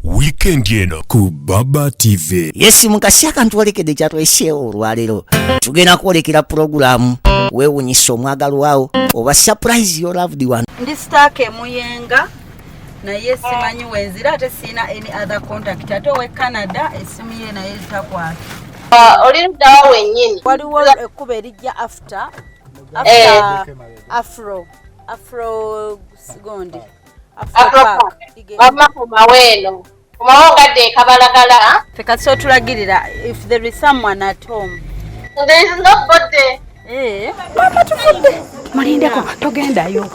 Wiikendi eno ku Baba TV. Yes, mukasi akantwolekedde kyatweseewo olwaleero, tugenda kwolekera pulogulaamu weewunyisa omwagalwawo oba surprise your loved one. Ndi stuck emuyenga, naye simanyi wenzira, ate siina any other contact. Ate owe Canada essimu ye naye takwata. Oli luddawa wennyini? Waliwo ekkubo erijja after Afro gondi. Afro Park. Wamma komawo eno, komawo ngadde ekabalagala. Ffe kati otulagirira if there is someone at home. There is nobody. Eh. Mulindeko, togendayo,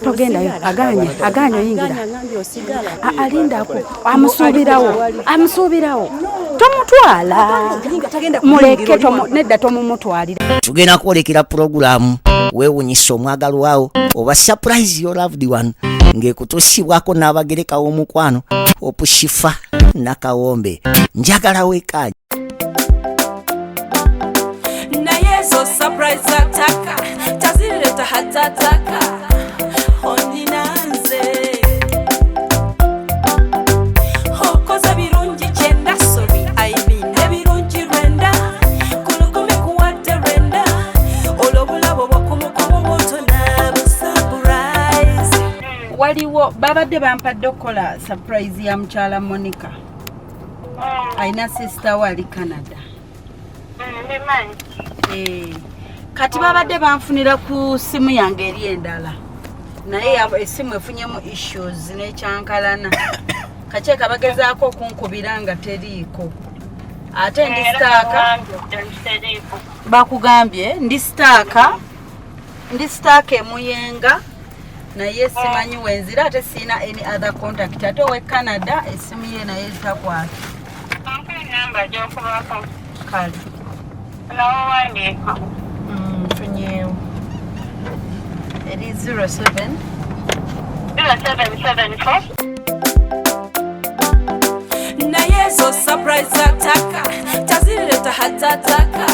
togendayo. Aganye, aganye oyingira. Alindako, amusuubirawo, amusuubirawo. Tomutwala, muleke, nedda, tomumutwalira. Tugenda kwolekera pulogulaamu weewunyisa omwagalwawo oba surprise your loved one, ng'ekutuusibwako n'abagereka w'omukwano Opushifa Nakawombe. Njagala wekaanya. Naye zo surprise zataka tazireta hatataka ondinanze okoze birungi kyenda, sorry, I mean ebirungi 90 kulukumi kuwadde 90, olwo bulabo bwakumukumu butona bu surprise. Waliwo babadde bampadde okukola surprise ya mukyala Monica, alina sister we ali Canada. Eh, kati babadde banfunira ku simu yange eri endala, naye essimu efunyemu issues nekyankalana. Kakyeka bagezaako okunkubira nga teriiko, ate ndi stuck. Bakugambye ndi stuck, ndi stuck emuyenga, naye simanyi wenzira, ate siina any other contact. Ate owe Canada essimu ye naye takwata. Namba gyokubako. Kale. Nawowandiika. Nfunyeewo, eri 07 0774. Naye zo surprise zataka tazireta hatataka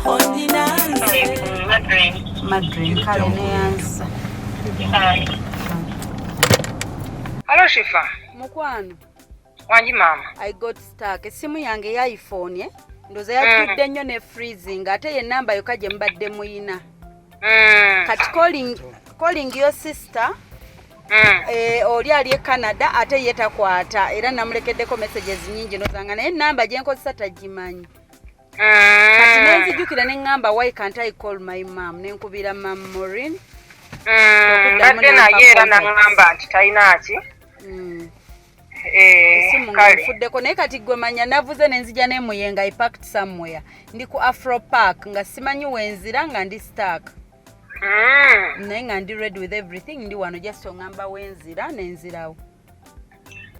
ondinanze. Madrin. Madrin, kale, neyansa. Hello, Shifa. Mukwano. Wangi maama. I got stuck. Essimu yange eya iPhone, eh? Ndoza yatudde nnyo ne freezing, ate ye namba yokka gye mubadde muyina. Kati calling your sister, eh, oli ali e Canada, ate ye takwata, era namulekeddeko messages nyingi nozanga, naye namba gye nkozesa tagimanyi. Kati nenzijukira ne ŋŋamba, "Why can't I call my mom?" Nenkubira Mam Maureen. Okuddamu. Mbadde Nampa naye era contacts. naŋŋamba nti talina ki. Eh, Esimu kale. nfuddeko, naye kati gwe manya navuze nenzija nemuyenga. I parked somewhere, ndi ku Afro Park nga simanyi wenzira, nga ndi stuck, naye nga ndi ready with everything. Ndi wano, just oŋŋamba wenzira nenzirawo.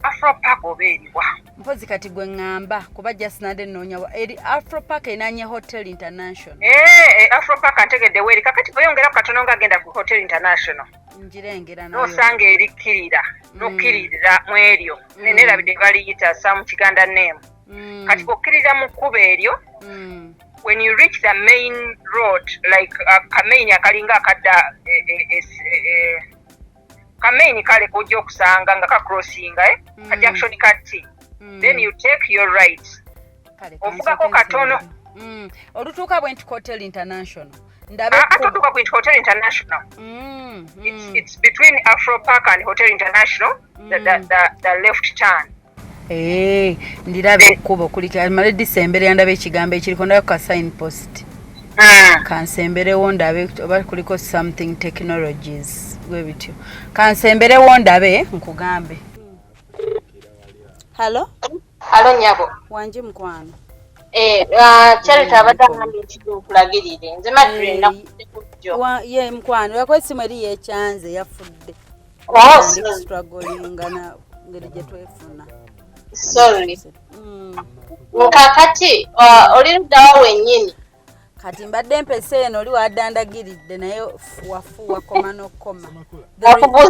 Afro Park oba eriwa? Mpozi kati gwe ŋŋamba, kuba just nade nnoonya eri Afro Park enanye Hotel International. Eh, Afro Park ntegedde weeri. Kakati bweyongeraku katono ng'agenda ku Hotel International. Njirengera nayo. N'osanga erikkirira, n'okkirira mu eryo. Nenerabidde baliyita some Kiganda name. Kati bw'okkirira mu kkubo eryo, when you reach the main road, like kamain akalinga akadda kamain kale kojja okusanga nga kacrossinga, eh? Ka junction kati, then you take your right. Kale, Ovugako kansooke katono. nsembere. Olutuuka bwe nti Hotel International, ndabe Ah, ekkubo. ate otuuka ku Hotel International. It's between Afro Park and Hotel International, the left turn. Eh, ndiraba ekkubo kuliko, male disemberera ndaba ekigambo ekiriko, ndaba ka sign post. Kansemberewo ndabe oba kuliko something technologies bwe bityo. Kansemberewo ndabe nkugambe. Hello. Hello nyabo. Wangi mukwano. Eh, Charity abadde agambye nti nkulagirire. Nze Madrin, nakudde ku jjo. Ye mukwano, yako esimu eri yekyanze yafudde. Oh, Ndi sorry. strugglinga na ngeri gye twefuna. Sorry. Kakati oli luddawa wennyini? Kati mbadde mpesa eno, oli waddandagiridde, naye wafu wakoma n'okukoma.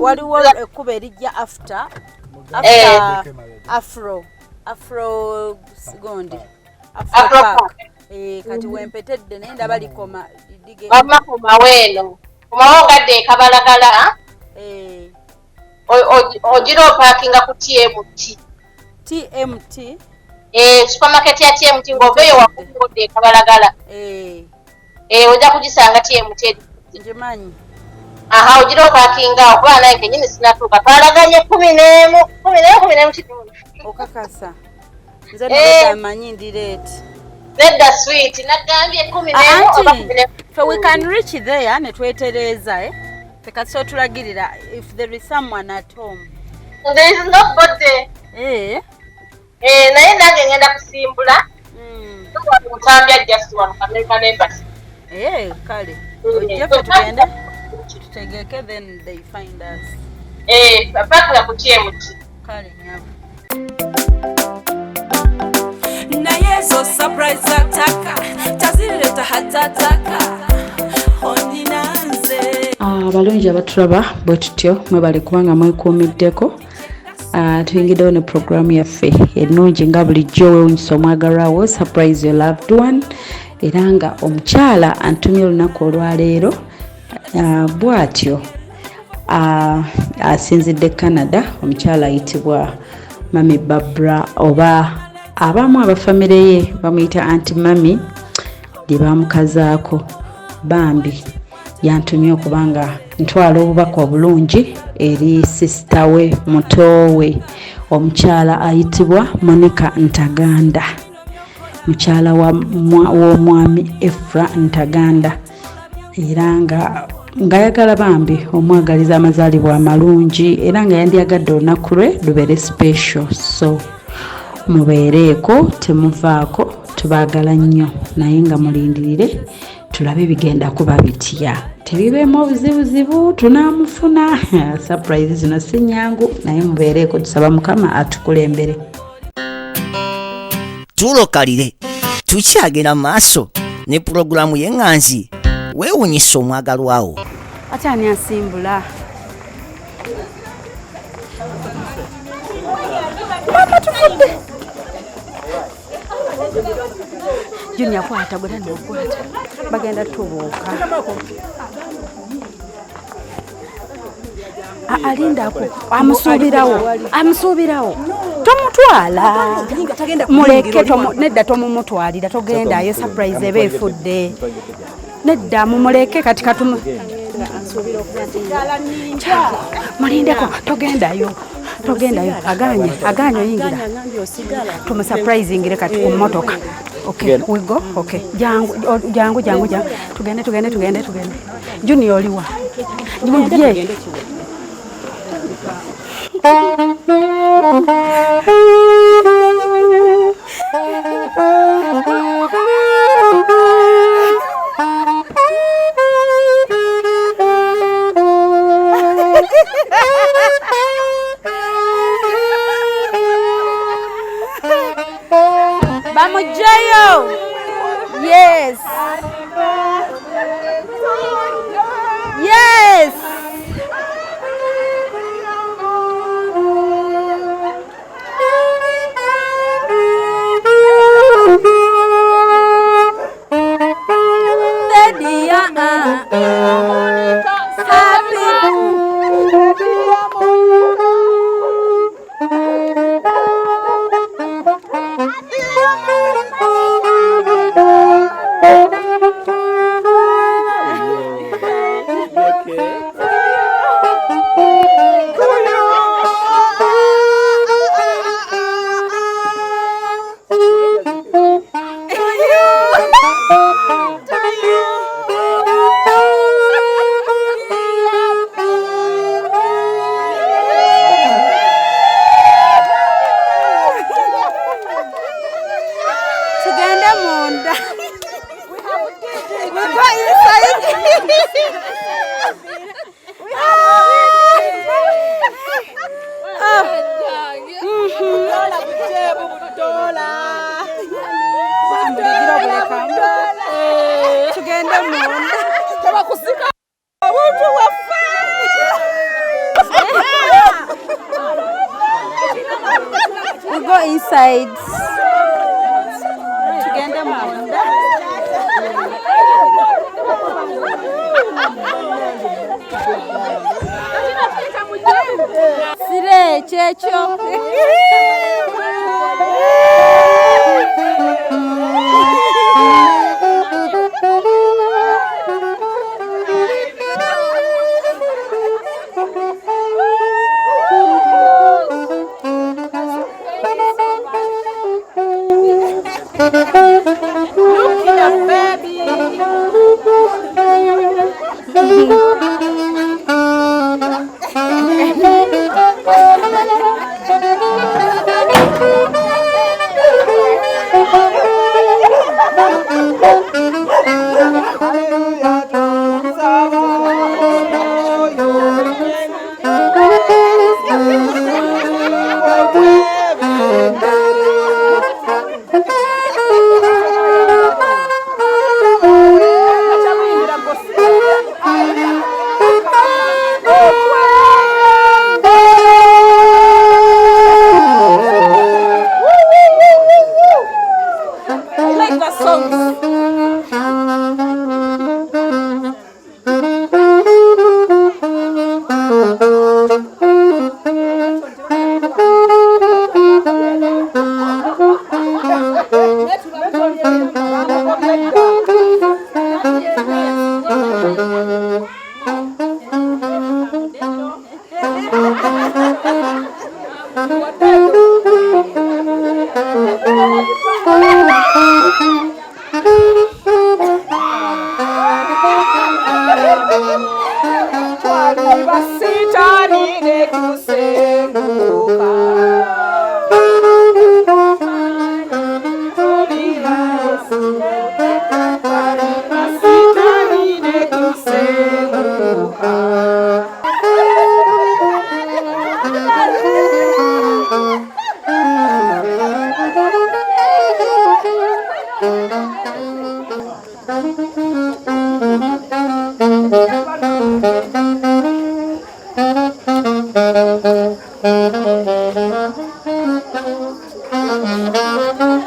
Waliwo ekkubo erijja after Afro gondi, Afro Afro Park. Park. Eh, kati wempetedde, naye ndaba likoma Wamma komawo eno, komawo ngadde ekabalagala. Eh. Ogira opaakinga ku TMT. TMT. Supermarket ya TMT ng'oveeyo waggulu Kabalagala. Ojja kugisanga TMT. Ngimanyi. Aha, ogira opaakinga okuba naye kennyini sinatuuka. Twalaganye 11 11 kitundu. Okakasa. Nze nabadde amanyi ndi late. Nedda sweet, nagambye 11 oba 11. So we can reach there ne twetereeza Ffe kasi otulagirira if there is someone at home. There is nobody. Naye nange ngenda kusimbula. Ntambya just wano American Embassy. Kale. Ojje ffe tugende tutegeke, then they find us. Pakula ku TMT. Kale nyabo. Naye ezo surprise ataka tazireta hatataka ondinanze. Abalungi abatulaba bwe tutyo mwebale kubanga mwekuumiddeko. Tuyingiddewo ne programu yaffe ennungi nga bulijjo weewunyisa omwagalwawo surprise your loved one, era nga omukyala antumye olunaku olwaleero bw'atyo asinzidde Canada. Omukyala ayitibwa Mami Barbara, oba abamu abafamire ye bamuyita Aunty Mami lye bamukazaako. Bambi yantumye okubanga ntwala obubaka obulungi eri sisita we muto we omukyala ayitibwa Monica Ntaganda, mukyala w'omwami Efra Ntaganda, era nga ngayagala bambi omwagaliza amazaalibwa amalungi, era nga yandiyagadde olunaku lwe lubeere special. So mubeereeko, temuvaako, tubaagala nnyo, naye nga mulindirire tulabe bigenda kuba bitya. Tebibeemu obuzibuzibu, tunaamufuna. Surprise zino si nnyangu, naye mubeereeko, tusaba Mukama atukulembere. Tulokalire tukyagenda mu maaso ne pulogulaamu y'eŋŋanzi weewunyisa omwagalwawo. Ate ani asimbula? Mama tufudde. Junior kwata gwe tandika okukwata. Bagenda tubuuka. Alindako amusuubirawo, amusuubirawo. Tomutwala. Muleke nedda tomumutwalira, togendayo surprise eba efudde. Nedda mumuleke kati katumu. Mulindeko togendayo. Togendayo aganye, aganye oyingira. Tumusurprisingire kati ku mmotoka. Okay, we go. Okay. Jangu jangu jangu jangu. Tugende tugende tugende tugende. Junior oliwa. Ye. Bamujayo. Yes. Yes. Daddy, happy. Tugende munda. We go inside. Tugende munda. We go inside. Tugende munda. Sire checho. Look here, baby. I like the songs.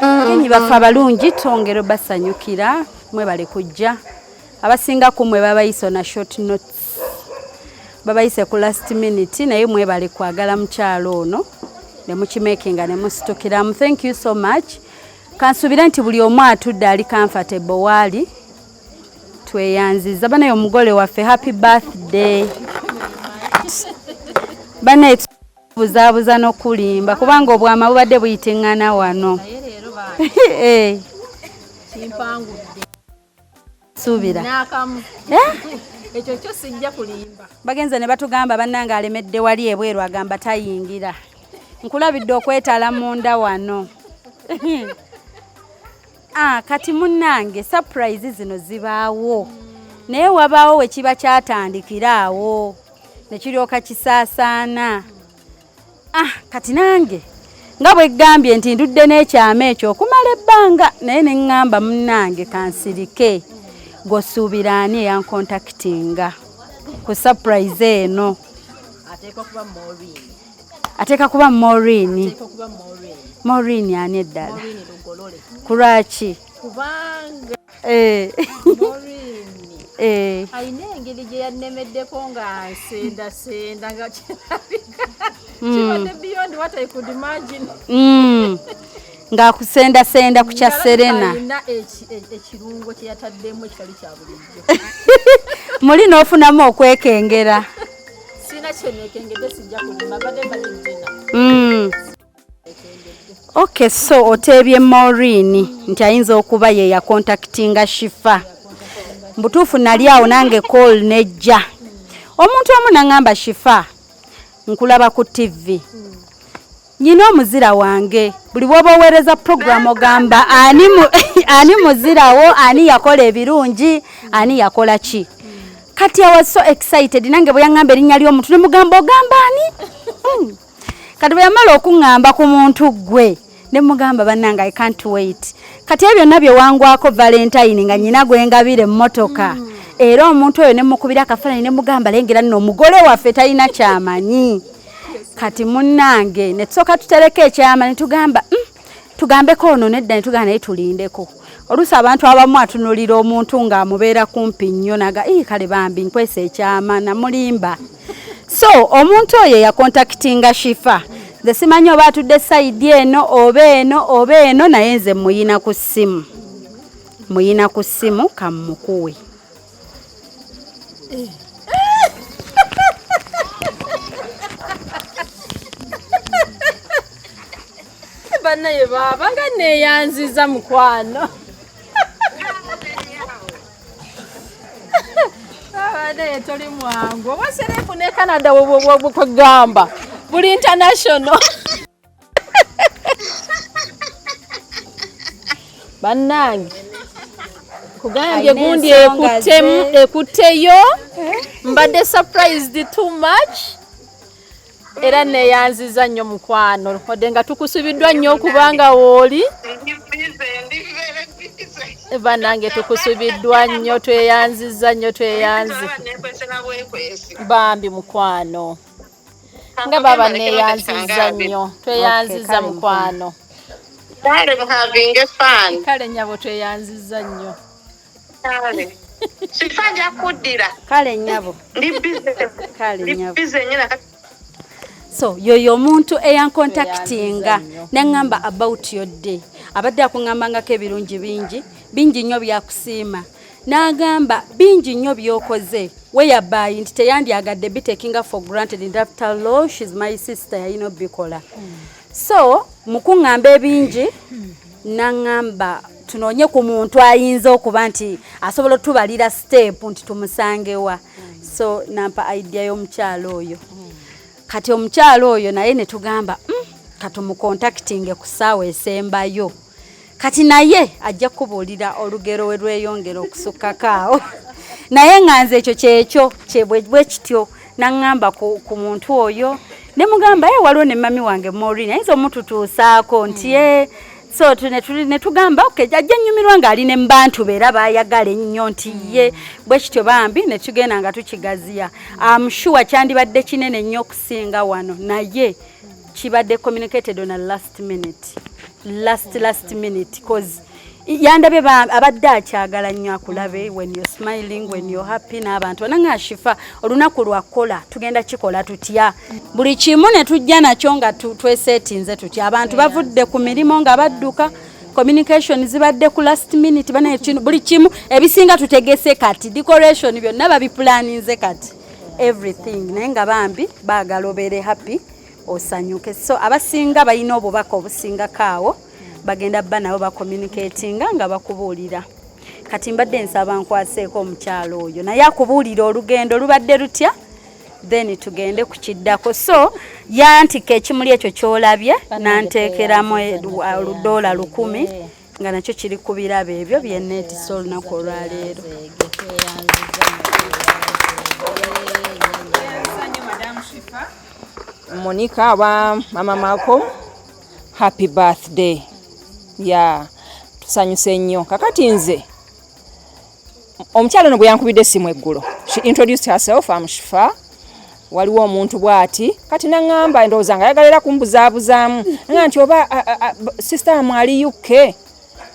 Abagenyi baffe abalungi, twongera obasanyukira, mwebale kujja. Abasinga ku mmwe babayise na short notes, babayise ku last minute, naye mwebale kwagala mukyalo ono ne mukimakinga ne musitukiramu. Thank you so much. Kansuubire nti buli omu atudde ali comfortable waali. Tweyanziza banaye omugole waffe, happy birthday banaye. Buzaabuza n'okulimba kubanga obwama bubadde buyitiŋŋana wano. Eh, Kimpangudde. Suubira. N'akamu. Eh? Ekyo kyo sijja kulimba. Bagenze ne batugamba, bannange, alemedde wali ebweru, agamba tayingira. Nkulabidde okwetala munda wano. Ah, kati munnange, surprise zino zibaawo, naye wabaawo we kiba kyatandikira awo ne kiryoka kisaasaana. Ah, kati nange nga bwe ggambye nti ndudde n'ekyama ekyo okumala ebbanga, naye ne ŋŋamba, munnange, kansirike. Gwosuubira ani eyankontakitinga ku surprise eno? Ateekwa kuba Maureen. Ateeka kuba Maureen? Ateekwa kuba Maureen. Maureen ani eddala? Maureen Lugolole. Ku lwaki? Kubanga Maureen alina engeri gye yannemeddeko nga nsendasenda, nga kirabika kibadde beyond what I could imagine. Ng'akusendasenda ku kya Ng'alabika Serena. Alina ekirungo kye yataddemu ekitali kya bulijjo. Muli n'ofunamu okwekengera. Sirina kyenekengedde, sijja kulimba, mbadde mbadde jjena. Okay, so oteebye Maureen nti ayinza okuba ye yakontakitinga Shifa. Mbutuufu nali awo nange, call nejja, omuntu omu naŋŋamba, "Shifa, nkulaba ku TV, nyina omuzira wange. Buli bw'oba oweereza program ogamba ani, ani muzirawo, ani yakola ebirungi, ani yakola ki?" Kati I was so excited nange bwe yaŋŋamba erinnya ly'omuntu, ne mugamba, "Ogamba ani?" Kati bwe yamala okuŋŋamba ku muntu gwe, ne mugamba, "Bannange, I can't wait." Kati ebyo byonna bye wangwako Valentine, nga nyina gwe ngabira emmotoka, era omuntu oyo ne mukubira akafaananyi, ne mugamba, "Lengera nno omugole waffe talina kyamanyi." Kati munnange, ne tusooka tutereka ekyama, ne tugamba, tugambeko ono nedda," ne tugamba, "Naye tulindeko." Oluusi abantu abamu atunulira omuntu ng'amubeera kumpi nnyo, naga, "Ii, kale bambi nkwesa ekyama," namulimba. So omuntu oyo yakontakitinga Shifa, nze simanyi oba atudde side eno oba eno oba eno, naye nze muyina ku ssimu, muyina ku ssimu, kammukuwe. Bannaye baaba nga neeyanziza mukwano. Abanaye toli mwangu. Oba serefu ne Canada kwegamba buli international. Bannange kugambye gundi ekutteyo, mbadde surprised too much. Era neeyanziza nnyo mukwano, wadde nga tukusubiddwa nnyo okubanga wooli. Bannange tukusubiddwa nnyo, tweyanziza nnyo, tweyanzi bambi mukwano. Nga baba neeyanziza nnyo, tweyanziza mukwano. Kale muhavinge fun. Kale nnyabo tweyanziza nnyo. Kale. Sifa nja kuddira. Kale nnyabo. Ndi busy. Kale nnyabo. Ndi busy nnyo. So yoyo omuntu eyankontaktinga neŋŋamba about your day, abadde akuŋŋambangako ebirungi bingi bingi nnyo byakusiima, n'agamba bingi nnyo by'okoze whereby nti teyandyagadde bitakinga for granted, and after all she's my sister, yalina obikola. So mu kuŋŋamba ebingi naŋŋamba tunoonye ku muntu ayinza okuba nti asobola otubalira step nti tumusangewa. So nampa idea y'omukyalo oyo. Kati omukyalo oyo naye ne tugamba katumukontaktinge ku ssaawa esembayo. Kati naye ajja kubuulira olugero we lweyongera okusukkako awo. Naye nga nze ekyo kyekyo bwe kityo naŋŋamba ku muntu oyo ne mugamba ye waliwo ne mami wange Maureen ayinza omututuusaako nti ye. So ne tugamba okay, ajja nnyumirwa ng'ali ne mu bantu be era baayagala ennyo nti ye bwe kityo bambi ne tugenda nga tukigaziya. I'm sure kyandibadde kinene nnyo okusinga wano, naye kibadde communicated on a last minute, last minute, cause yandabye abadde akyagala nnyo akulabe when you're smiling, when you're happy n'abantu bananga. Shifa, olunaku lwakola tugenda kikola tutya? Buli kimu ne tujja nakyo nga twesetinze tutya. Abantu bavudde ku mirimu nga badduka, communication zibadde ku last minute banaye kino buli kimu ebisinga tutegese kati, decoration byonna babipulaninze kati, everything, naye nga bambi baagala obeere happy, osanyuke. So abasinga balina obubaka obusingako awo bagenda bba nabo bacommunicatinga nga bakubuulira. Kati mbadde nsaba nkwaseeko omukyalo oyo naye akubuulira olugendo lubadde lutya, then tugende ku kiddako. So yantika ekimuli ekyo ky'olabye nanteekeramu oludoola 1000 nga nakyo kiri ku birabo ebyo byenneetisa olunaku olwaleero. Monica oba Mama Malcolm, happy birthday. Ya tusanyuse nnyo. Kakati nze omukyalo ono bwe yankubidde essimu eggulo, she introduced herself, am Shifa, waliwo omuntu bw'ati. Kati naŋŋamba endowooza nga ayagala era kumbuzaabuzaamu nga nti oba sister wamwe ali UK.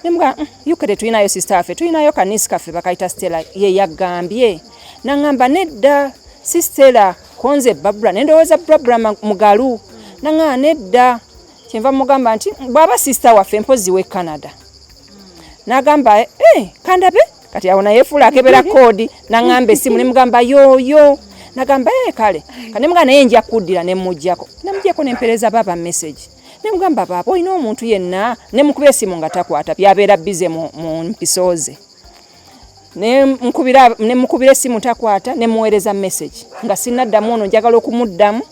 Nemuga UK tetulinayo sister waffe, tulinayo kanisi kaffe bakayita Stella, ye yagambye. Naŋŋamba nedda, si Stella, konze Babula. Nendowooza Babula Mugalu. Naŋŋamba nedda. Kyenva mugamba nti bw'aba sister waffe mpozi we Canada. N'agamba kandabe. Kati awo naye fuula akebera koodi, naŋŋamba essimu ne mugamba yooyo. Nagamba kale kanemugamba naye nja kuddira. Nemuggyako nemuggyako nempeereza baaba message, nemugamba baaba olina omuntu yenna, nemukuba essimu nga takwata, byabeera busy mu mpiso ze. Nemukubira essimu takwata, nemuweereza message nga sinnaddamu ono njagala okumuddamu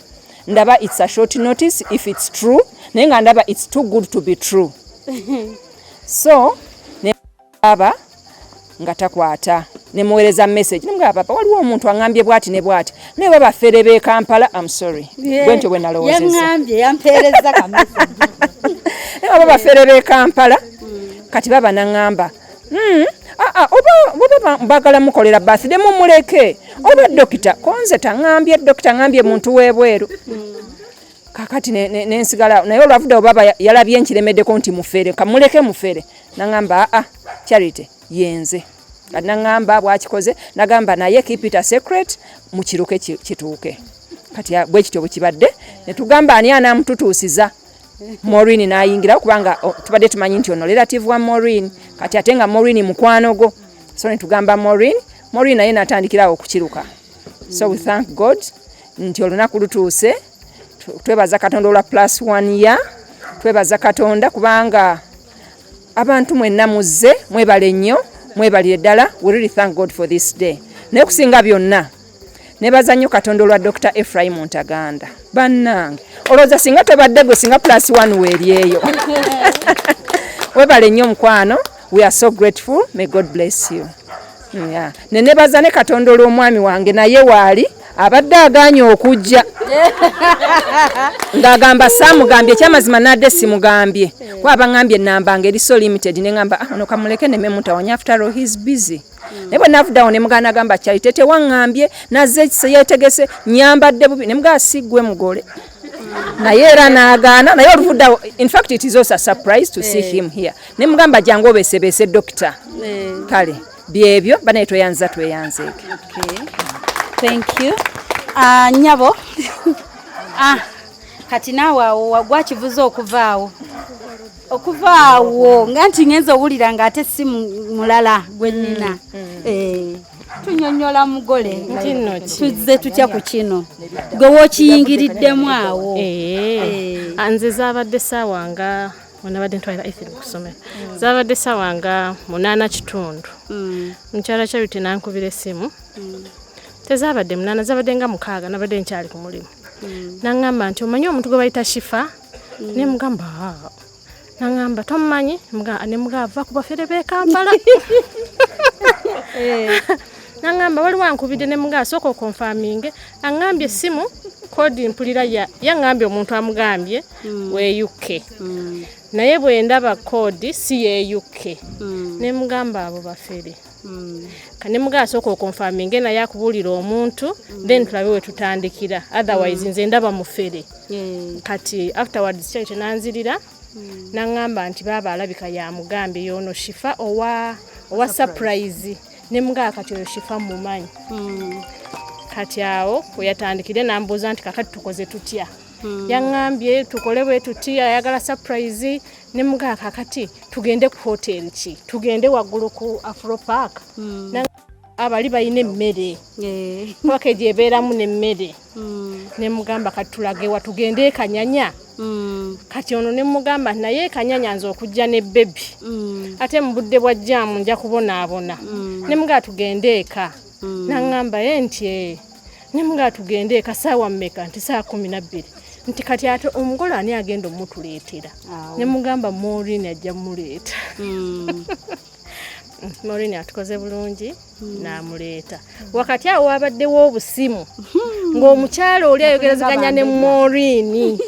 ndaba it's a short notice if it's true, naye nga ndaba it's too good to be true. So aba nga takwata, nemuweereza message nemugamba papa waliwo omuntu aŋŋambye bwati ne bwati, naye baba fere b'e Kampala, am sorry, bwentyo bwe nalowoozezza. Yaŋŋambye yampeereza ka message. Naye baba bafere b'e Kampala. Kati baba naŋŋamba oba oba baagala mukolera birthday mumuleke, oba dokita konze taŋŋambye dokita, ŋŋambye muntu w'ebweru. Kakati nensigala naye olwavudde obaba yalabye nkiremeddeko nti mufere, kamuleke mufere. Naŋŋamba aa Charity yenze. Kati naŋŋamba bwakikoze, nagamba naye keep it a secret, mukiruke kituuke. Kati bwe kityo bwe kibadde, ne tugamba ani anaamututuusiza. Maureen n'ayingira kubanga tubadde tumanyi nti ono relative wa Maureen, kati ate nga Maureen mukwano gwo, so ne tugamba Maureen. Maureen naye n'atandikirawo okukiruka. So we thank God nti olunaku lutuuse. Twebaza Katonda olwa plus one year. Twebaza Katonda kubanga abantu mwenna muzze, mwebale nnyo, mwebalire ddala. We really thank God for this day. Naye okusinga byonna nebaza nnyo Katonda olwa Dr. Ephraim Ntaganda. Bannange, olowooza singa tobadde gwe, singa plus one weeryeyo. Webale nnyo mukwano, we are so grateful, may God bless you. Yeah. Nenebaza ne Katonda olw'omwami wange, naye waali abadde aganye okujja ng'agamba saamugambye. Ekyamazima nadde simugambye kuba baŋŋambye enamba nga eri so limited, neŋŋamba, "Ah, ono kamuleke neme mutawanya, after all he's busy." Naye bwe navuddawo ne mugana nagamba, "Kyali tete waŋŋambye, nazze yeetegese, nyambadde bubi." Ne mugamba, "Si ggwe mugole." Naye era n'agaana. Naye oluvuddawo, in fact it is also a surprise to see him here, ne mugamba, "Jangu obeesebeese dokita." Kale byebyo banaye, tweyanza, tweyanzeeke. Thank you. Nyabo, kati naawe awo gwakivuze okuvaawo okuvaawo nga nti ngenza owulira ng'ate si mulala gwe nnina. Eh, tunyonyola mugole. Kino ki? Tuzze tutya ku kino gwe wookiyingiriddemu awo? Eh. Nze zaabadde ssaawa nga wenabadde ntwalira Ethan ku ssomero, zaabadde ssaawa nga 8:15. Mukyala Charity nankubira essimu. Tezaabadde 8, zaabadde nga 6, nabadde nkyali ku mulimu. Naŋŋamba nti, "Omanyi omuntu gwe bayita Shifa?" Ne mugamba, "Ah." Naŋŋamba, "Tomumanyi?" Ne mugamba, "Va ku bafere b'e Kampala." Naŋŋamba, "Waliwo ankubidde." Ne mugamba, "Sooka oconfirminge." Aŋŋambye essimu code mpulira yaŋŋambye omuntu amugambye we UK, naye bwe ndaba code si ye UK, ne mugamba, "Abo bafere." Ne mugamba, "Sooka oconfirminge naye akubuulira omuntu, then tulabe we tutandikira, otherwise nze ndaba mufere." Kati afterwards kyali tenanzirira, naŋŋamba nti baaba alabika yamugambye yono Shifa owa surprise. Ne mugamba, "Kati oyo Shifa mumanyi." Kati awo we yatandikire nambuuza nti, "Kakati tukoze tutya? Yaŋŋambye tukole bwe tuti, ayagala surprise." Ne mugamba, "Kakati tugende ku hotel ki? Tugende waggulu ku Afro Park?" Abali balina emmere, package ebeeramu n'emmere. Ne mugamba, "Kati tulagewa? Tugende e Kanyanya?" Kati ono ne mugamba, "Naye e Kanyanya nze okujja ne baby, ate mu budde bwa jam nja kubonaabona." Ne mugamba, "Tugende eka." Naŋŋamba ye nti, "Eh." Ne mugamba, "Tugende eka saawa mmeka?" Nti, "Saa 12." Nti, "Kati ate omugole ani agenda omutuleetera?" Ne mugamba, "Maureen ajja muleeta." Maureen atukoze bulungi n'amuleeta. Wakati awo wabaddewo obusimu ng'omukyala oli ayogerezeganya ne Maureen.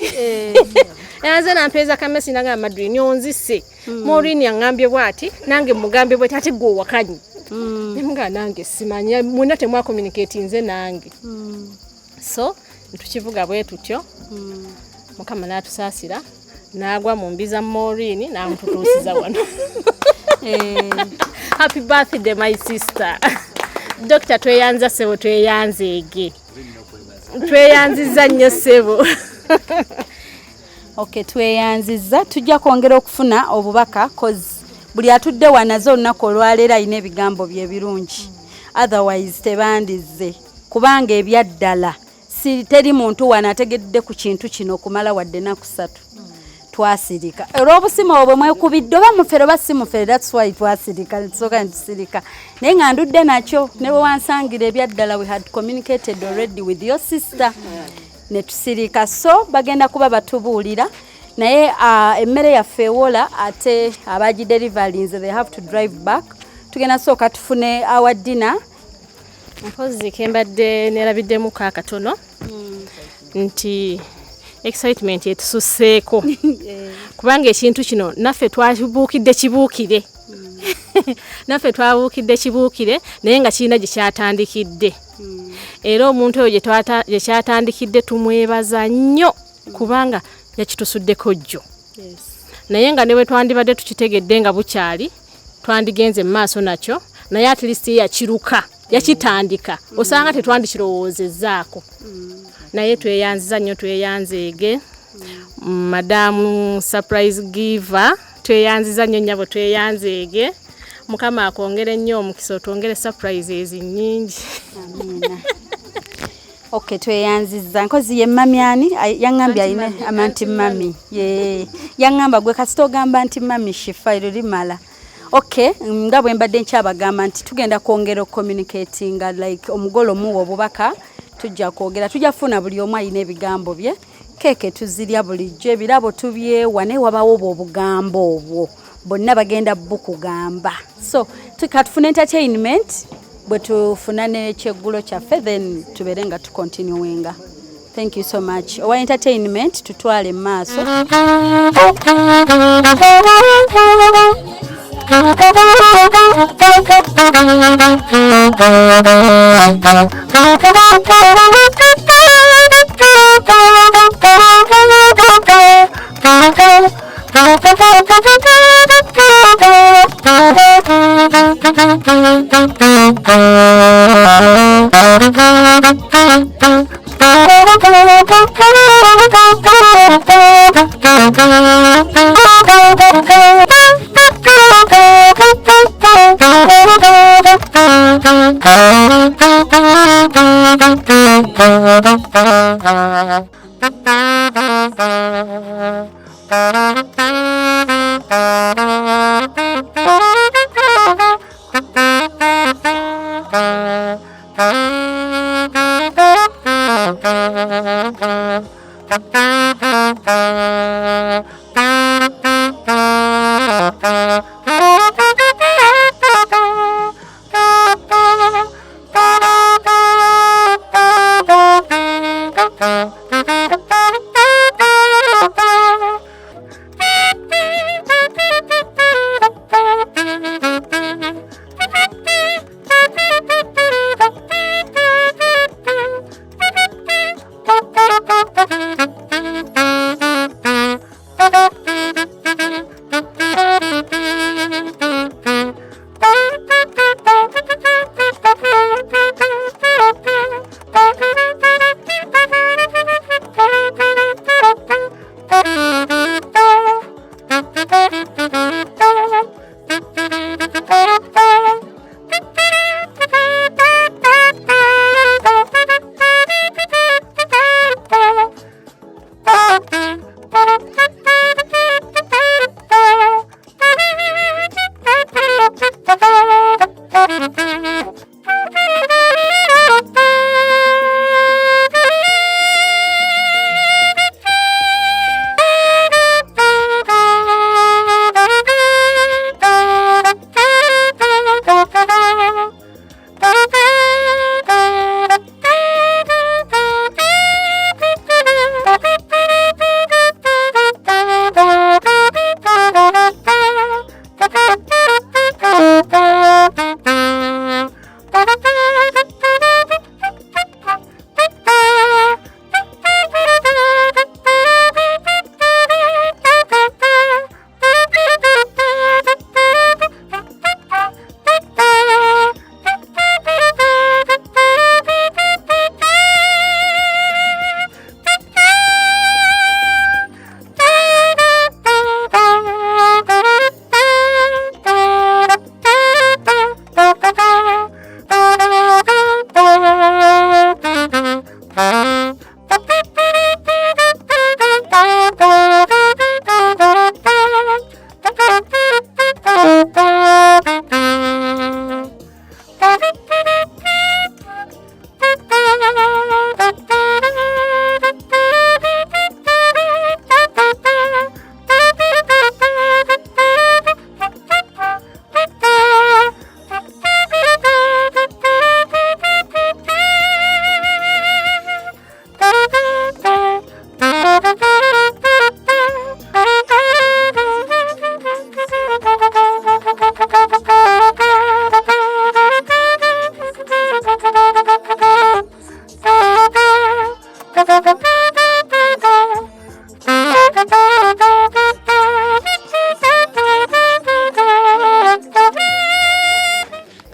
Yanze nampeeza kamesi, nagamba, "Madrine onzise, Maureen aŋŋambye bw'ati, nange mugambye bwati, ate gwe owakanyi." Ne mugamba, "Nange simanya, mwenna temwacommunicatinze nange." So ntukivuga bwe tutyo, Mukama n'atusaasira n'agwa mu mbi za Maureen n'amututuusiza wano. Happy birthday, my sister. Dokita, tweyanza ssebo, tweyanzeege, tweyanziza nnyo ssebo. Ok, tweyanziza. Tujja kwongera okufuna obubaka, cause buli atudde wanaze olunaku olwaleero alina ebigambo bye birungi, otherwise tebandizze, kubanga ebyaddala si teri muntu wano ategedde ku kintu kino okumala wadde naku 3. Twasirika olw'obusimu obwo mwekubidde, oba mufere oba si mufere. That's why twasirika, tusooka netusirika. Naye nga ndudde nakyo ne bwe wansangira, ebyaddala we had communicated already with your sister, ne tusirika. So bagenda kuba batubuulira, naye emmere yaffe ewola, ate abagideliverinze they have to drive back. Tugenda sooka tufune our dinner. Mpozi kembadde nerabiddemu akatono nti excitement etususseeko, kubanga ekintu kino naffe twabuukidde kibuukire, naffe twabuukidde kibuukire, naye nga kirina gye kyatandikidde. Era omuntu oyo gye kyatandikidde tumwebaza nnyo, kubanga yakitusuddeko jjo. Naye nga ne bwe twandibadde tukitegedde nga bukyali, twandigenze mu maaso nakyo, naye at least ye yakiruka, yakitandika, osanga tetwandikirowoozezzaako. Naye tweyanziza nnyo, tweyanzeege. Madamu surprise giver, tweyanziza nnyo nnyabo, tweyanzeege. Mukama akwongere nnyo omukisa, otwongere surprises nnyingi. Amiina. Okay, tweyanzizza. Nkozi ye mami ani? Yaŋŋambye alina ama nti mami. Ye yaŋŋamba gwe kasita ogamba nti mami Shifa eryo limala. Okay, nga bwe mbadde nkyabagamba nti tugenda kwongera okucommunicatinga like omugole omuwa obubaka, tujja kwogera, tujja kufuna buli omu alina ebigambo bye. Keeke tuzirya bulijjo, ebirabo tubyewa, naye wabawo obwo obugambo obwo bonna bagenda bukugamba. So katufune entertainment bwe tufuna n'ekyeggulo kyaffe, then tubeere nga tucontinuinga. Thank you so much. Owa entertainment tutwale mu maaso.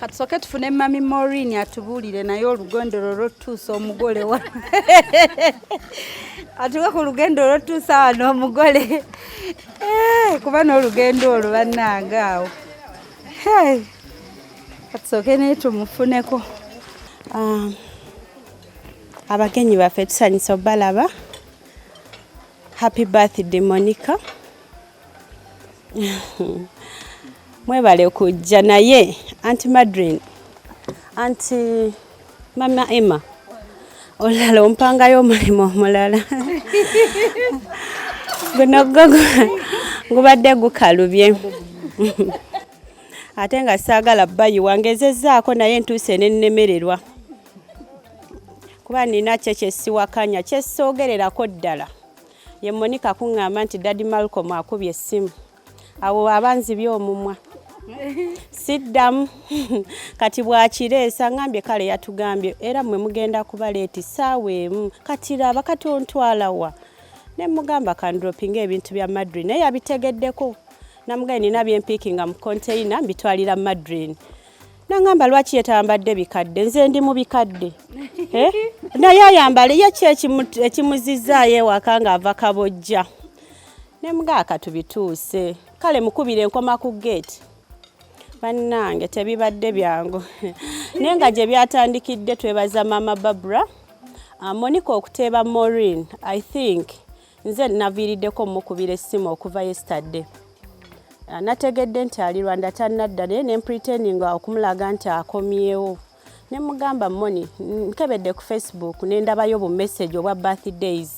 Katusooke tufune Mami Maureen atubuulire naye olugendo lwo lwotuusa omugole wa atuuke ku lugendo olwotuusa wano omugole, kuba n'olugendo olwo bannange awo. Katusooke naye tumufuneko. Abagenyi baffe tusanyusa obalaba. Happy birthday Monica. Mwebale kujja naye Auntie Madrine, Auntie Mama Emma, olulala ompangayo omulimu omulala. Guno gwo gubadde gukalubye. Ate nga saagala bayiwa, ngezezzaako naye ntuuse ne nnemererwa. Kuba nina kye kyesiwakanya kyesoogererako ddala. Ye Monica kuŋŋamba nti Daddy Malcolm akubye essimu. Awo aba nzibye omumwa. Siddamu. Kati bw'akireesa ŋŋambye kale yatugambye era mmwe mugenda kuba leeti ssaawa emu. Kati laba kati ontwala wa? Ne mugamba kandropinga ebintu bya Madrine naye yabitegeddeko. Namugambye nina bye mpiikinga mu container mbitwalira Madrine. Nangamba lwaki ye tayambadde bikadde, nze ndi mu bikadde. Eh? Naye ayambale ye ki ekimuzizzaayo ewaka ng'ava Kabojja. Ne mugamba katubituuse. Kale mukubire enkoma ku gate. Bannange tebibadde byangu. Naye nga gye byatandikidde twebaza Mama Barbara. Monica okuteeba Maureen, I think nze naviiriddeko mukubira essimu okuva yesterday. Nategedde nti ali Rwanda tannadda naye ne pretending okumulaga nti akomyewo. Ne mugamba Moni, nkebedde ku Facebook ne ndabayo bu message obwa birthdays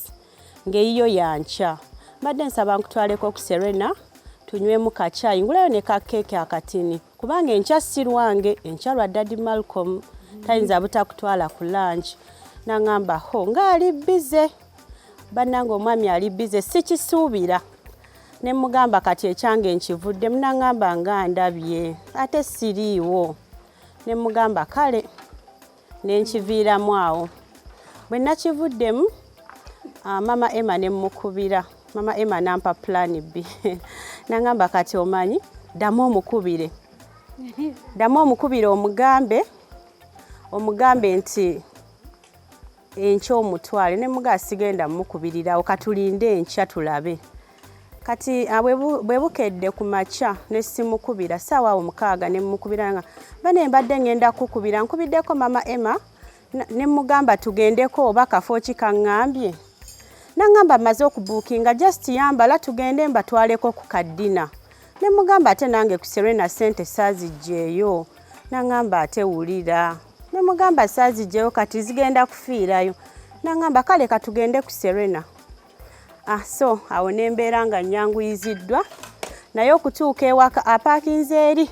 ng'eyiyo yankya. Mbadde nsaba nkutwaleko ku Serena tunywemu kacaayi ngulayo ne ka keeke akatini kubanga enkya si lwange, enkya lwa Daddy Malcolm tayinza butakutwala ku lunch. N'aŋŋamba ho ng'ali busy, bannange omwami ali busy sikisuubira. Ne mugamba kati ekyange nkivuddemu, n'aŋŋamba nga ndabye ate siriiwo. Ne mugamba kale ne nkiviiramu awo. Bwe nakivuddemu Mama Emma ne mmukubira. Mama Emma n'ampa plan B. N'aŋŋamba kati omanyi ddamu omukubire. Ddamu omukubire omugambe nti enkya omutwale. Ne mugamba sigenda mmukubirirawo katulinde enkya tulabe. Kati bwe bukedde ku makya ne simukubira ssaawa awo 6 ne mmukubira nga bane mbadde ŋŋenda kukubira nkubiddeko Mama Emma ne mugamba tugendeko oba kafo ki kaŋŋambye. N'aŋŋamba mmaze okubuukinga just yambala tugende mbatwaleko ku kaddina. Ne mugamba ate nange ku Serena ssente saaziggyeeyo. N'aŋŋamba ate wulira. Ne mugamba saaziggyeeyo kati zigenda kufiirayo. N'aŋŋamba kale katugende ku Serena. So awo ne mbeera nga nnyanguyiziddwa naye okutuuka ewaka apaakinze eri.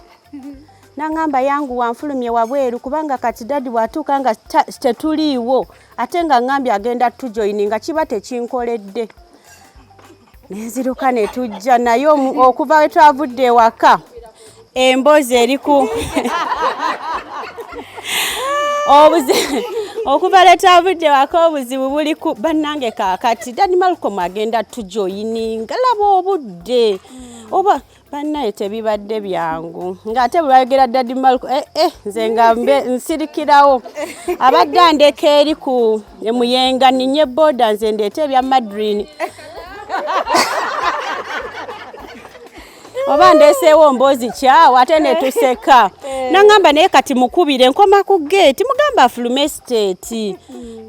N'aŋŋamba yanguwa nfulumye wabweru kubanga kati daddy bw'atuuka nga tetuliiwo ate nga ŋŋambye agenda tujoyininga kiba tekinkoledde. Ne nziruka ne tujja naye okuva we twavudde ewaka emboozi eri ku okuva lwe twavudde ewaka obuzibu buli ku bannange kaakati Daddy Malcolm agenda tujoyininga laba obudde oba bannaye tebibadde byangu ng'ate bwe bayogera Daddy Malcolm nze nga nsirikirawo abadde andeka eri ku Muyenga ninye boda nze ndeete ebya Madrine oba ndeeseewo mboozi kyawo ate ne tuseka. N'aŋŋamba naye kati mukubire nkoma ku geeti mugamba afulume siteeti.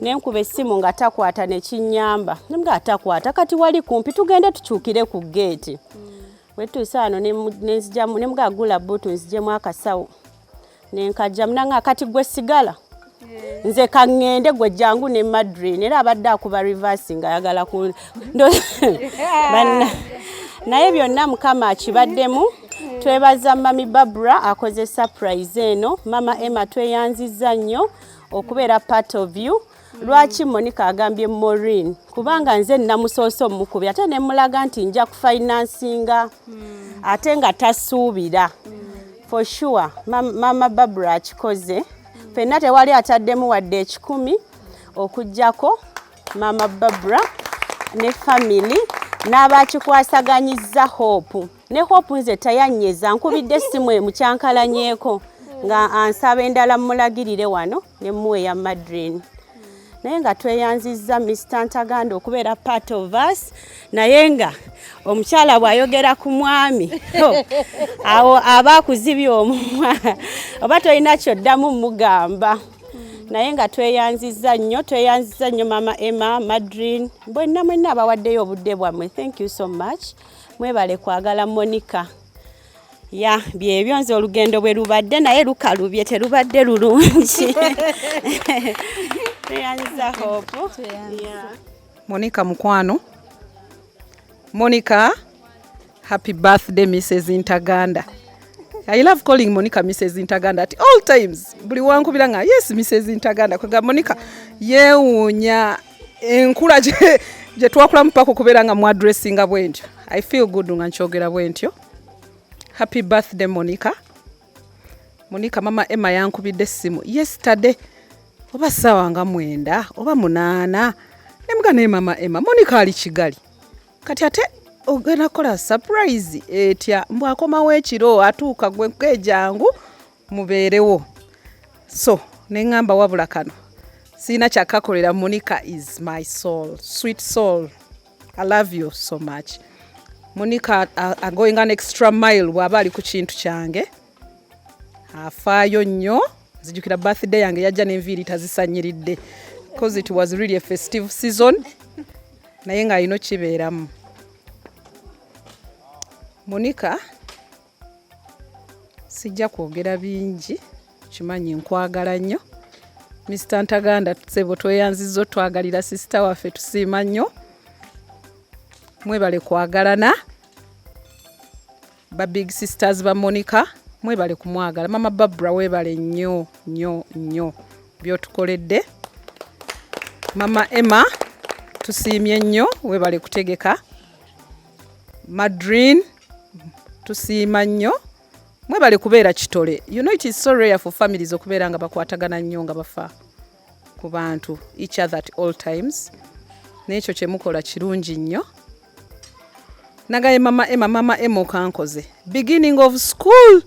Ne nkuba essimu nga takwata ne kinnyamba. Ne mugamba takwata kati wali kumpi tugende tukyukire ku geeti. Bwe tutuuse wano ne nzijamu ne mugamba gula bbuutu nzigyemu akasawo. Ne nkajjamu n'aŋŋamba kati gwe sigala. Nze kaŋŋende gwe jangu ne Madrine era abadde akuba reverse ng'ayagala ku naye byonna Mukama akibaddemu. Twebaza Mami Barbara akoze surprise eno. Mama Emma tweyanzizza nnyo okubeera part of you. Lwaki Monica agambye Maureen? Kubanga nze namusoose omukubi ate ne mulaga nti nja kufinansinga ate nga tasuubira. For sure Mama Barbara akikoze. Ffenna tewali ataddemu wadde 100 okuggyako Mama Barbara ne family n'abakikwasaganyizza Hope. Ne Hope nze tayannyeza nkubidde essimu emukyankalanyeeko nga ansaba endala mmulagirire wano ne mmuwa eya Madrine. Naye nga tweyanzizza Mr. Ntaganda okubeera part of us naye nga omukyala bw'ayogera ku mwami awo aba akuzibye omumwa oba tolina ky'oddamu mugamba. Naye nga tweyanzizza nnyo, tweyanzizza nnyo Mama Emma, Madrin, bwenna mwenna abawaddeyo obudde bwammwe. Thank you so much. Mwebale kwagala Monica. Ya byebyo, nze olugendo bwe lubadde, naye lukalubye, terubadde lulungi. Tweyanziza Hope. Yeah. Monica mukwano. Monica, happy birthday, Mrs. Ntaganda. I love calling Monica Mrs. Ntaganda at all times. Buli wankubira nga yes Mrs. Ntaganda. Kwega Monica yeewuunya enkula gye twakulamu paka okubeera nga muaddressinga bwe ntyo. I feel good nga nkyogera bwe ntyo. Happy birthday, Monica. Monica, Mama Emma yankubidde essimu yesterday oba ssaawa nga 9 oba 8, nemuga naye Mama Emma, Monica ali Kigali, kati ate ogenda kukola surprise etya? Mbw akomawo ekiro, atuuka gwe kejangu mubeerewo. So neŋŋamba wabula kano siina kyakakolera. Monica is my soul, sweet soul, I love you so much, Monica. Going an extra mile bw'aba ali ku kintu kyange, afaayo nnyo. Nzijukira birthday yange yajja n'enviiri tazisanyiridde because it was really a festive season, naye ng'alina okibeeramu. Monica, sijja kwogera bingi, kimanyi nkwagala nnyo. Mr Ntaganda, ssebo, tweyanzizza otwagalira sister waffe, tusiima nnyo. Mwebale kwagalana. Ba big sisters ba Monica, mwebale kumwagala. Mama Babra, webale nnyo nnyo nnyo byotukoledde. Mama Emma, tusiimye nnyo, webale kutegeka. Madrin, tusiima nnyo, mwebale kubeera kitole. You know, it is so rare for families okubeera nga bakwatagana nnyo, nga bafa ku bantu each other at all times, n'ekyo kyemukola kirungi nnyo. Nagaye Mama Emma, Mama Emma, okankoze beginning of school,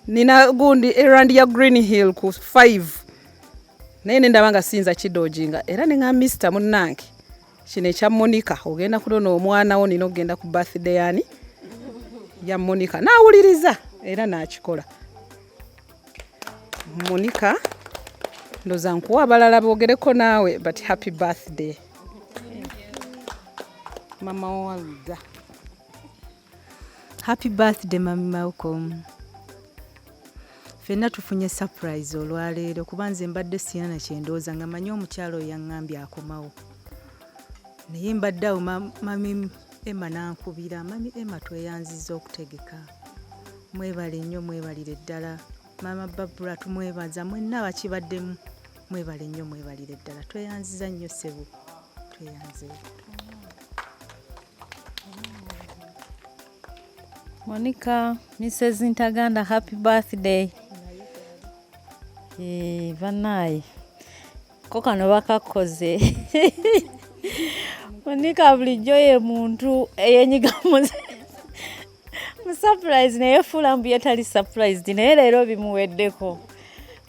nina gundi errand ya Green Hill ku 5, naye nendaba nga siyinza kidodginga, era neŋa Mr munnange, kino ekya Monica ogenda kunona omwana wo, nina okugenda ku birthday yani ya Monica. Naawuliriza era n'akikola. Monica, ndoza nkuwa abalala boogereko naawe, but happy birthday, Mama Walda. Happy birthday, Mami Malcolm. Ffenna tufunye surprise olwaleero, kuba nze mbadde sirina na kyendowooza nga manyi omukyalo oyo yaŋŋambye akomawo, naye mbadde awo Mami Emma n'ankubira. Mami Emma, tweyanzizza okutegeka, mwebale nnyo, mwebalire ddala. Maama Babula tumwebaza, mwenna abakibaddemu mwebale nnyo, mwebalire ddala, tweyanziza nnyo ssebo, tweyanze. Monica, Mrs. Ntaganda, happy birthday. Eh, banaye. Ko kano bakakoze. Monica bulijjo ye muntu eyenyiga mu surprise, naye fuula mbu ye tali surprised, naye leero bimuweddeko.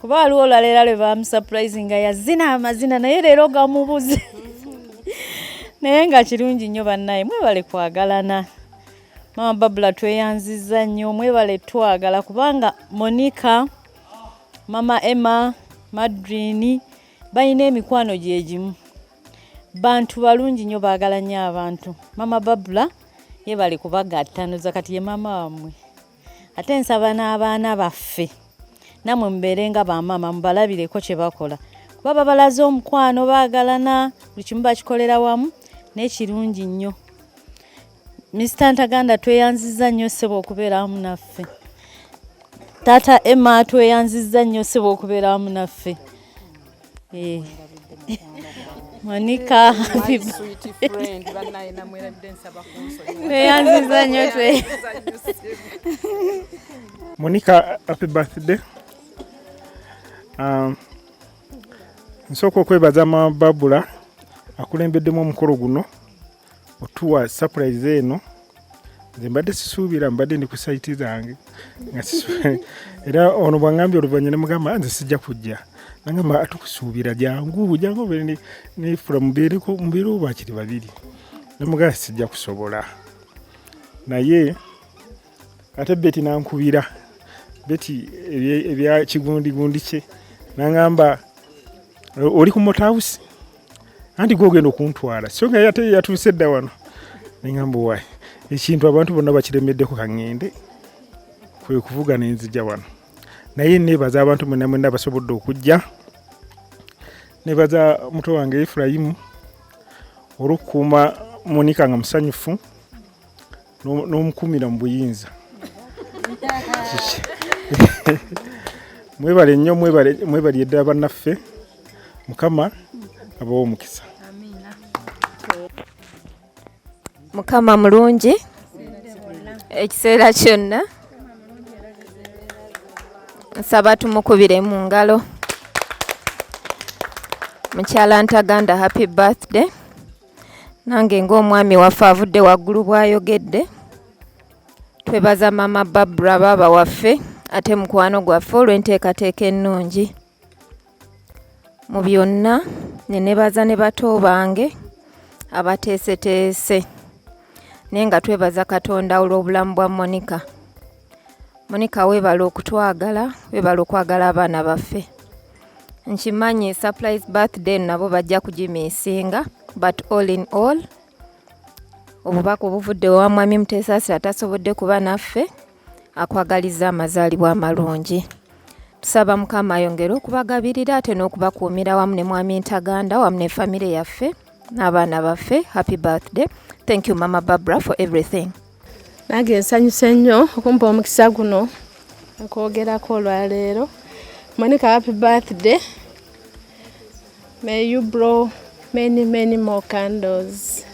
Kuba waliwo olwaleero lwe bamusurprise nga yazina amazina, naye leero gamubuze. Naye nga kirungi nnyo bannaye, mwebale kwagalana. Mama Babula, tweyanzizza nnyo, mwebale twagala, kubanga Monica, Mama Emma, Madrini balina emikwano gye gimu, bantu balungi nnyo, baagala nnyo abantu. Mama Babula yebale kubagatta, ndoza kati ye maama wammwe. Ate nsaba n'abaana baffe nammwe mubeere nga bamaama, mubalabireko kye bakola, kuba babalaze omukwano, baagalana, buli kimu bakikolera wamu, n'ekirungi nnyo. Mr Ntaganda, tweyanzizza nnyo ssebo okubeera wamu naffe. Taata Emma, tweyanzizza nnyo ssebo okubeera wamu naffe. Eh. Monica, happy tweyanzizza nnyo twe. Monica, happy birthday. Nsooka okwebaza Mama Babula akulembeddemu omukolo guno otuwa surprise eno. Nze mbadde sisuubira, mbadde ndi ku site zange nga era ono bwangambye oluvannyuma ne mugamba nze sijja kujja, nangamba atukusuubira, jangu jangu obeere ne Fula, mubeereko, mubeerewo bakiri babiri. Nemugamba sijja kusobola, naye ate Beti nankubira, Beti ebya kigundigundi kye nangamba Oli ku motawusi anti gwogenda okuntwala, so nga ate yatuuse dda wano. Neŋamba wayi ekintu abantu bonna bakiremeddeko, kaŋŋende. Kwe kuvuga nenzija wano. Naye nebaza abantu mwenna mwenna basobodde okujja. Nebaza muto wange Efulayimu olw'okukuuma Monika nga musanyufu n'omukuumira mu buyinza. Mwebale nnyo, mwebale eddala bannaffe. Mukama abawe omukisa. Mukama mulungi ekiseera kyonna. Nsaba tumukubire mu ngalo. Mukyala Ntaganda, happy birthday. Nange ng'omwami waffe avudde waggulu bw'ayogedde, twebaza Mama Babra, baaba waffe ate mukwano gwaffe, olw'enteekateeka ennungi mu byonna, ne nebaza ne bato bange abateeseteese. Naye nga twebaza Katonda olw'obulamu bwa Monica. Monica, weebale okutwagala, weebale okwagala abaana baffe. Nkimanyi surprise birthday nabo bajja kugimiisinga, but all in all, obubaka obuvudde wa Mwami Muteesaasira tasobodde kuba naffe, akwagaliza amazaalibwa amalungi. Tusaba Mukama ayongere okubagabirira ate n'okubakuumira wamu ne Mwami Ntaganda, wamu ne famire yaffe n'abaana baffe. Happy birthday. Thank you, Mama Barbara, for everything. Nange nsanyuse nnyo okumpa omukisa guno okwogerako olwaleero. Monica, happy birthday. May you blow many, many more candles.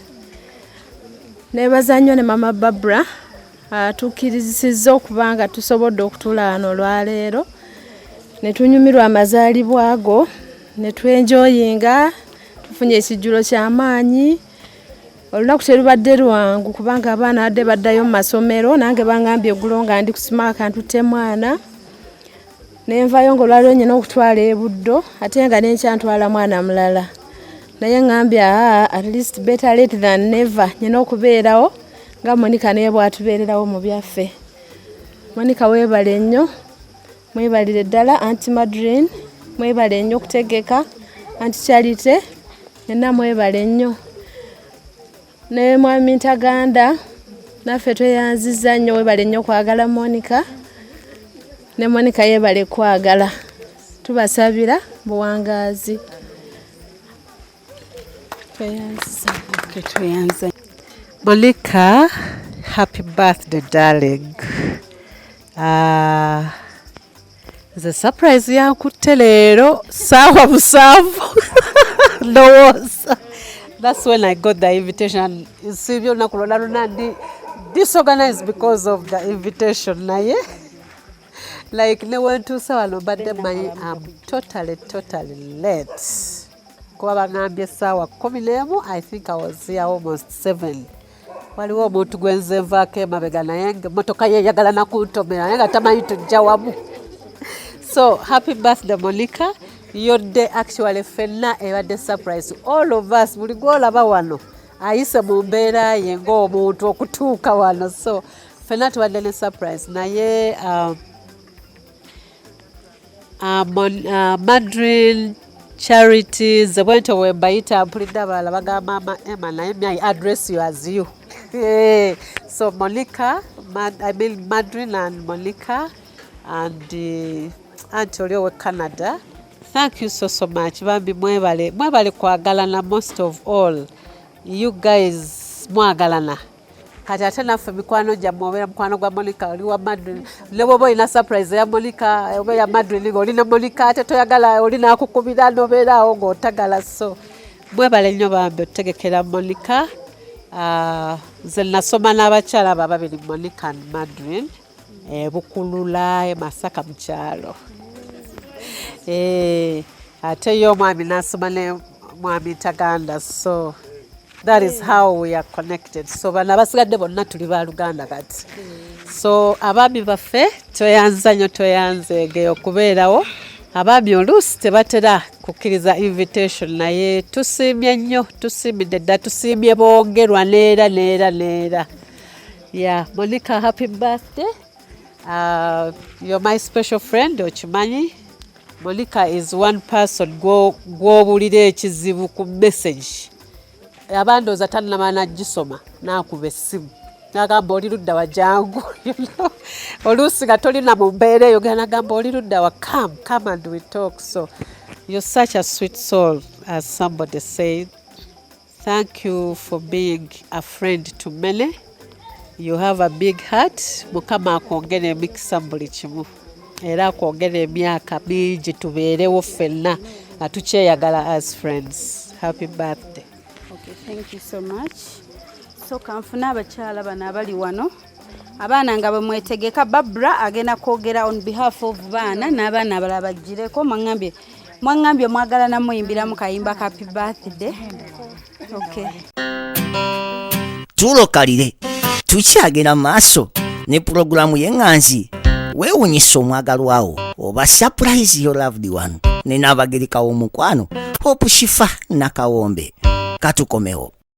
Nebaza nnyo ne Mama Barbara atukirizisizza okuba nga tusobodde okutuula wano olwaleero ne tunyumirwa amazaalibwa go ne twenjoyinga. Tufunye ekijjulo ky'amaanyi. Olunaku terubadde lwangu kubanga abaana badde baddayo mu masomero. Nange bangambye eggulo nga ndi kusima akantutte mwana, nenvayo nga olwaliwo nyina okutwala ebuddo, ate nga nenkya ntwala mwana mulala. Naye ŋŋambye, aa, at least better late than never, nyina okubeerawo nga Monica naye bwatubeererawo mu byaffe. Monica, weebale nnyo, mwebalire ddala. Auntie Madrin, mwebale nnyo okutegeka. Auntie Charity, enna mwebale nnyo. Ne Mwami Ntaganda, naffe tweyanziza nnyo. Webale nnyo okwagala Monica, ne Monica yebale kwagala. Tubasabira buwangaazi. Tweyanziza. Tweyanza. Monica, happy birthday, darling. Nze surprise yankutte leero 7:00 ndowooza. That's when I got the invitation. Nsiibye olunaku lwonna lwonna ndi disorganized because of the invitation, naye like ne wentuuse wano mbadde mmanyi am totally, totally late kuba bagambye 11:00. I think I was here almost 7. Waliwo omuntu gwe nze nvaako emabega, naye nga emmotoka ye eyagala nakuntomera, naye nga tamanyi tujja wamu. So happy birthday, Monica. Your day actually ffenna ebadde surprise, all of us. Buli gwolaba wano ayise mu mbeera ye ng'omuntu okutuuka wano, so ffenna tubadde ne surprise. Naye Madrin, Charity, nze bwentyo bwe mbayita. Mpulidde abalala bagamba Mama Emma, naye me, I address you as you. So Monica, I mean Madrin and Monica and anti oli owe Canada, thank you so, so much. Bambi mwebale, mwebale kwagalana. Most of all, you guys mwagalana. Kati ate naffe mikwano gyammwe, obeera mukwano gwa Monica, oli wa Madrin, ne bwoba olina surprise eya Monica oba eya Madrin ng'oli ne Monica, ate toyagala oli nakukubira nobeeraawo ng'otagala. So mwebale nnyo bambi otutegekera Monica. Nze nasoma n'abakyala abo ababiri, Monica and Madrin, Bukulula e Masaka mu kyalo. Ate ye omwami n'asoma ne Mwami Ntaganda, so that is how we are connected. So bano abasigadde bonna tuli baluganda kati. So abaami baffe, tweyanza nnyo, tweyanzeege okubeerawo. Abaami oluusi tebatera kukkiriza invitation, naye tusiimye nnyo, tusiimidde dda, tusiimye bongerwa neera neera neera. Yeah, Monica, happy birthday. You're my special friend, okimanyi. Monica is one person gw'owulira ekizibu ku message, abandooza tannamala nagisoma, n'akuba essimu nagamba, "Oli ludda wa? Jangu." Oluusi nga tolina mu mbeera eyo, genda nagamba, "Oli ludda wa? Come, come and we talk." So you're such a sweet soul, as somebody said. Thank you for being a friend to many. You have a big heart. Mukama akwongere emikisa mu buli kimu, era akwongere emyaka mingi, tubeerewo ffenna nga tukyeyagala as friends. Happy birthday. Okay, thank you so much. So kanfune abakyala bano abali wano, abaana nga bwe mwetegeka. Babra agenda kwogera on behalf of baana n'abaana abalala bagireko. Mwaŋŋambye mwagala namuyimbiramu kayimba ka happy birthday. Okay. Tulokalire, tukyagenda mu maaso ne pulogulaamu y'eŋŋanzi weewunyisa omwagalwawo oba surprise your loved one, ne Naabagereka w'omukwano Hope Shifa Nakawombe. Katukomewo.